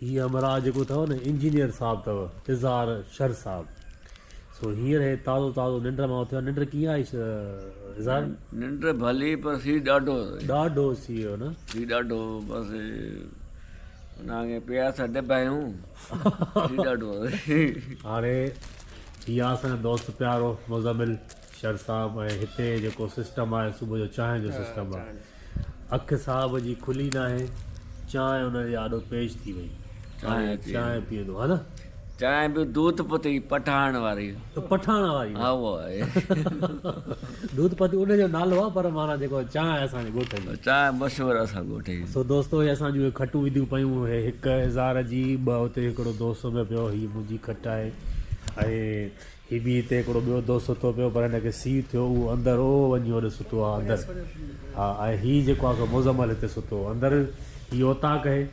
هي همراهه جيڪو اٿو نه انجنيئر صاحب اٿو اظهار شر صاحب سو هينئر هي تازو تازو ننڊ مان اٿيو آهي ننڊ ڪيئن آئي اظهار؟ ننڊ ڀلي پر سي ڏاڍو ڏاڍو سي هو نه سي ڏاڍو بس ان کي پياس ڊبايون سي ڏاڍو. هاڻي هي آ اسان جو دوست پيارو مزمل شر صاحب ۽ هتي جيڪو سسٽم آهي صبح جو چانهه جو سسٽم آهي اک صاحب جي کلي ناهي چانهه ان جي آڏو پيش ٿي وئي هاڻي چانهه پيئندو ها نه. چانهه به دوڌ پتي پٺاڻ واري. پٺاڻ واري ها اها آهي. دوڌ پتي ان جو نالو آهي پر معنيٰ جيڪو چانهه اسان جي ڳوٺ جي. چانهه مشهور اسان ڳوٺ جي. سو دوستو هي اسان جون کٽون وڌيون پيون هي هڪ هزار جي ٻه اتي هڪڙو دوست سمهيو پيو هي منهنجي کٽ آهي ۽ هي به هتي هڪڙو ٻيو دوست ستو پيو پر هن کي سيء ٿيو اهو اندر او وڃي هوڏي ستو آ اندر ها ۽ هي جيڪو آ سو مزمل هتي ستو اندر هي اوطاق اهي.